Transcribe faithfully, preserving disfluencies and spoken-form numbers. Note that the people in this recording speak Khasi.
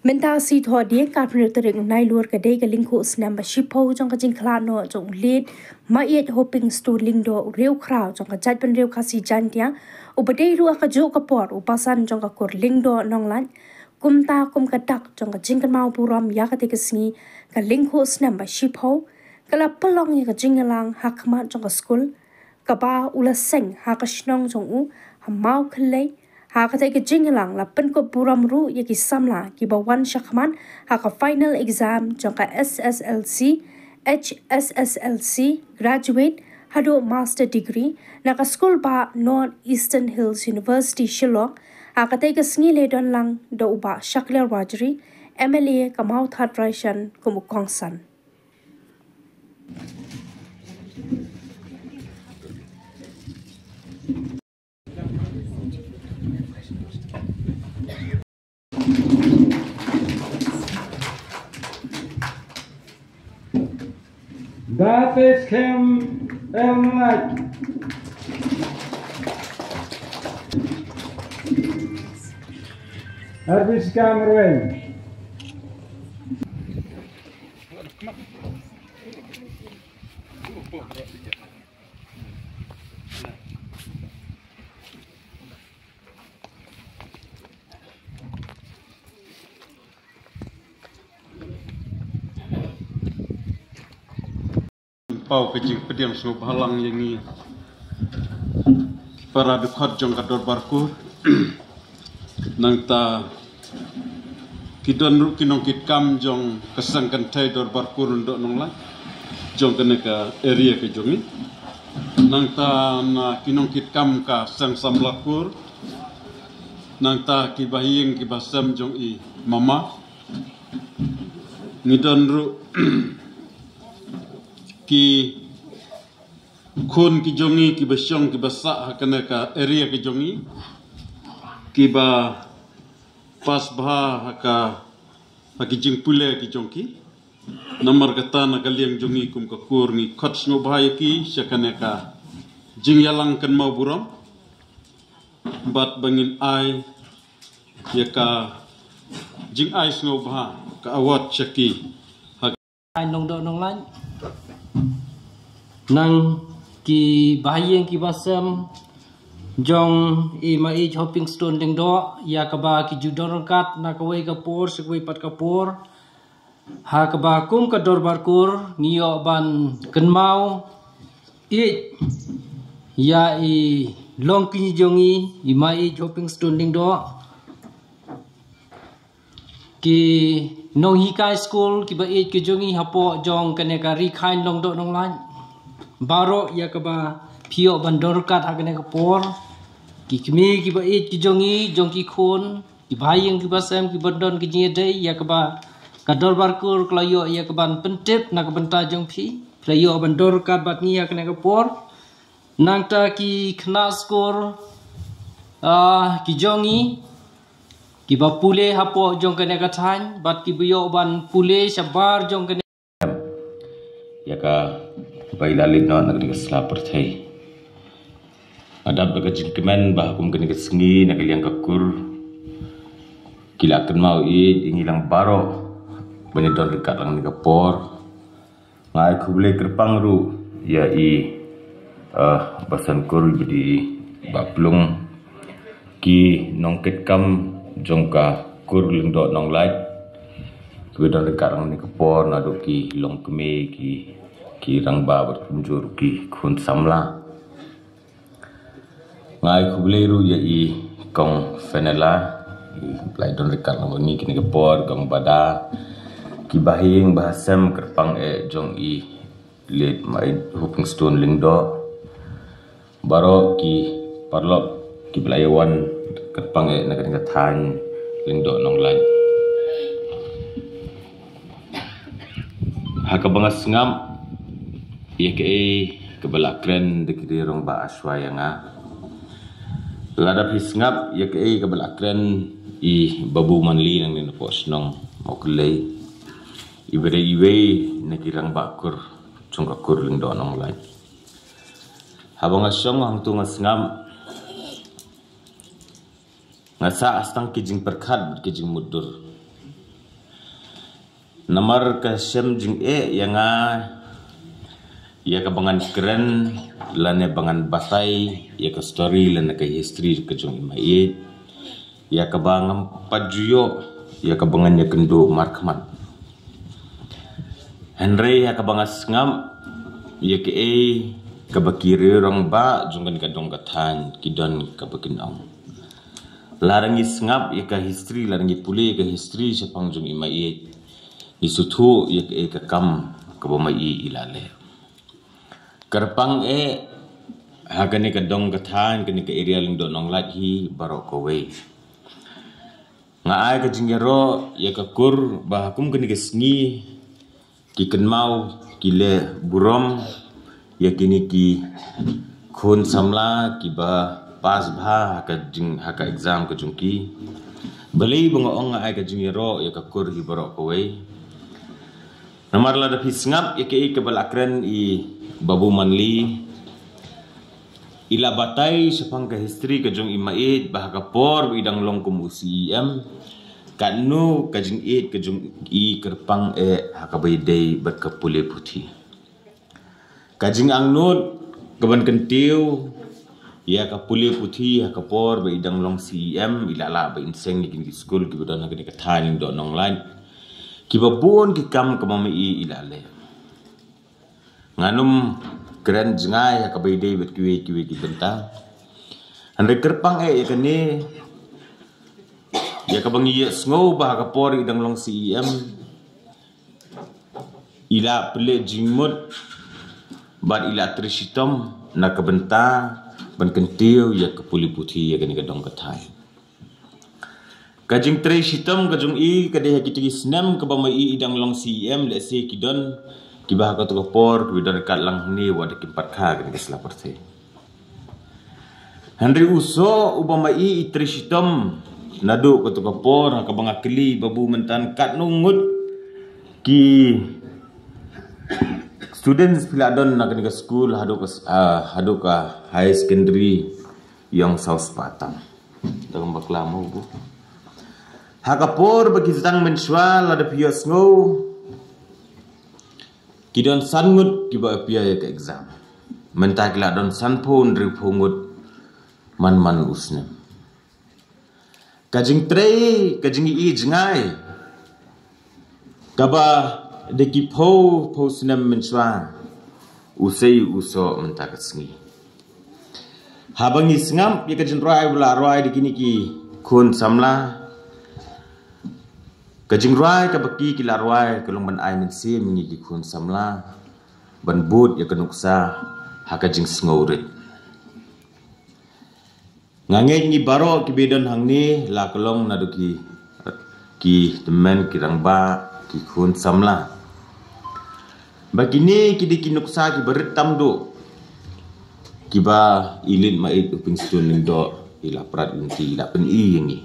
Mynta ka sngi Thohdieng, ka arphew tarik u Nailur, ka dei ka lyngkhuh snem ba shiphew jong ka jingkhlad noh jong u Late Maieit Hoping Stone Lyngdoh, u riewkhraw jong ka jaitbynriew Khasi Jaintia, uba dei ruh ha kajuh ka por u basan jong ka kur Lyngdoh Nonglait. Kumta kum ka dak jong ka jingkynmaw burom ïa katei ka sngi, ka lyngkhuh snem ba shiphew ka la pynlong ïa ka jingïalang ha khmat jong ka skul kaba u la seng ha ka shnong jong u ha Mawkhyllei. Ha katei ka jingïalang la pynkup burom ruh ïa ki samla kiba wan shakhmat ha ka final exam jong ka S S L C, H S S L C, Graduate haduh Master Degree na ka skul bah North Eastern Hills University, Shillong. Ha katei ka sngi la don lang da u Bah Shakliar Warjri, M L A ka Mawthadraishan, kum u kongsan. That is Kim Elmlak. Harvey Scamerway. Paw ka jingpdiang sngewbha lang ïa ngi para dkhot jong ka Dorbar Kur. Nangta ki don ruh ki nongkitkam jong ka seng kynthei Dorbar Kur Lyngdoh Nonglait jong kane ka area ka jong ngi. Nangta na ki nongkitkam ka seng samla kur. Nangta ki bahaïing ki bahasem jong i mama. Ngi don ruh ki khun ki jong ngi kiba shong kiba sah ha kane ka area ka jong ngi, kiba pass bha ha ka, ha ki jingpule ki jong ki. Namar kata na ka liang jong ngi kum ka kur ngi khot sngewbha ïa ki sha kane ka jingïalang kynmaw burom bad ba ngin ai ïa ka jingai sngewbha, ka award sha ki. Ai Nongdoh Nonglait. Nang ki bahaïing ki bahasem jong i Maieit Hoping Stone Lyngdoh, ïa kaba ki ju don ryngkat na kawei ka por sha kawei pat ka por. Ha kaba kum ka Dorbar Kur ngi ïoh ban kynmaw ïeit ïa i longkñi jong i, i Maieit Hoping Stone Lyngdoh. Ki nonghikai skul kiba ïeit ki jong ngi hapoh jong kane ka Ri Khain Lyngdoh Nonglait, baroh ïa kaba phi ïoh ban don ryngkat ha kane ka por. Ki kmie kiba ïeit ki jong ngi, jong ki khun, ki bahaïing ki bahasem kiba don ki jingïadei, ïa kaba ka Dorbar Kur ka la ïoh ïa kaban pyntip na ka bynta jong phi, phi la ïoh ban don ryngkat bad ngi ha kane ka por. Nangta ki khynnah skul, ah, ki jong ngi kiba pule hapoh jong kane ka thaiñ bad kiba ïoh ban pule shabar jong kane. Ïa kaba i la leit noh na kane ka sla pyrthei. Nga dap da ka jingkmen ba ha kum kane ka sngi na ka liang ka kur ki la kynmaw ïa ngi lang baroh ban ïa don ryngkat lang kane ka por. Nga ai khublei kyrpang ruh ïa i, eh, basan kur ba dei i Bah Plung, ki nongkitkam jong ka kur Lyngdoh Nonglait, kiba don ryngkat lang kane ka por, naduh ki longkmie, ki, ki rangbah bad kumjuh ruh ki khun samla. Nga ai khublei ruh ïa i Kong Fenella, i ba la don ryngkat lang bad ngi kane ka por, Kong Bada, ki bahaïing bahasem kyrpang eh jong i Late Maieit Hoping Stone Lyngdoh. Baroh ki paralok kiba la ïa wan kyrpang eh na kane ka thaiñ Lyngdoh Nonglait. Ha kaba nga sngap ïa kaei kaba la kren da ki rangbah ha shuwa ïa nga. Lada phi sngap ïa kaei kaba la kren i Babu Manli nangne napoh shnong Mawkhyllei, iba dei iwei na ki rangbah kur jong ka kur Lyngdoh Nonglait. Haba nga shong hangto nga sngap, nga sah tang ki jingpyrkhat bad ki jingmutdur. Namar ka shem jingeh ïa nga ïa ka ba ngan kren lane ba ngan batai ïa ka story lane ka history ka jong i Maieit, ïa ka ba ngam pat ju ïoh ïa ka ba ngan ïakynduh markhmat. Hynrei ïa ka ba nga sngap ïa kaei ka ba ki rangbah jong kane ka dong ka thaiñ ki don ka ba kin ong. Lada ngi sngap ïa ka history, lada ngi pule ïa ka history shaphang jong i Maieit, ngi sngewthuh ïa kaei ka kam ka ba Maieit i la leh. Kyrpang eh ha kane ka dong ka thaiñ, kane ka area Lyngdoh Nonglait hi baroh kawei. Nga ai ka jingïaroh ïa ka kur ba ha kum kane ka sngi ki kynmaw ki leh burom ïa kine ki khun samla ki ba pass bha ha ka jing, ha ka exam ka jong ki. Balei ba nga ong nga ai ka jingïaroh ïa ka kur hi baroh kawei? Namar lada phi sngap ïa kaei ka ba la kren i Babu Manli, i la batai shaphang ka history ka jong i Maieit ba ha ka por ba i dang long kum u C E M, katno ka jingïeit ka jong i kyrpang eh ha ka ba ïadei bad ka pule puthi. Ka jingangnud ka ban kyntiew ïa ka pule puthi ha ka por ba i dang long C E M, i la lah ba in seng ïa kine ki skul ki ba don ha kane ka thaiñ Lyngdoh Nonglait, ki ba bun ki kam ka ba Maieit i la leh. Ngan ym kren jngai ha ka ba ïadei bad kiwei kiwei ki bynta. Hynrei kyrpang eh ïa kane, ïa ka ba ngi ïohsngew ba ha ka por i dang long C E M, i la pynleh jingmut bad i la trei shitom na ka bynta ban kyntiew ïa ka pule puthi ïa kane ka dong ka thaiñ. Ka jingtrei shitom ka jong i ka dei ha kito ki snem ka ba Maieit i dang long C E M, lehse ki don ki ba ha kato ka por ki ba don kat lang hangne wat da kim pat kha kane ka sla pyrthei. Hynrei u soh u ba Maieit i trei shitom naduh kato ka por, ha ka ba nga kylli Babu mynta katno ngut ki students phi la don na kane ka skul haduh ka, ah, haduh ka high secondary ïong saw spah tam. Da kaba klam mo bu. Ha ka por ba ki sdang mynshuwa lada phi ïohsngew ki don san ngut ki ba appear ïa ka exam. Mynta ki la don sanphew hynriewphew ngut man man u snem. Ka jingtrei, ka jingïohi jngai ka ba da ki phew phew snem mynshuwa, u sei u soh mynta ka sngi. Haba ngi sngap ïa ka jingrwai ba la rwai da kine ki khun samla, ka jingrwai ka ba ki ki la rwai ka long ban ai mynsiem ïa ngi ki khun samla ban bud ïa ka nuksa ha ka jingsngewrit. Nga ngeit ngi baroh ki ba don hangne la ka long naduh ki, ki tymmen, ki rangbah, ki khun samla, ba kine ki dei ki nuksa ki ba rit tam duh ki ba i Leit Maieit u Pynstone Lyngdoh i la prat lynti, i la pyni ïa ngi.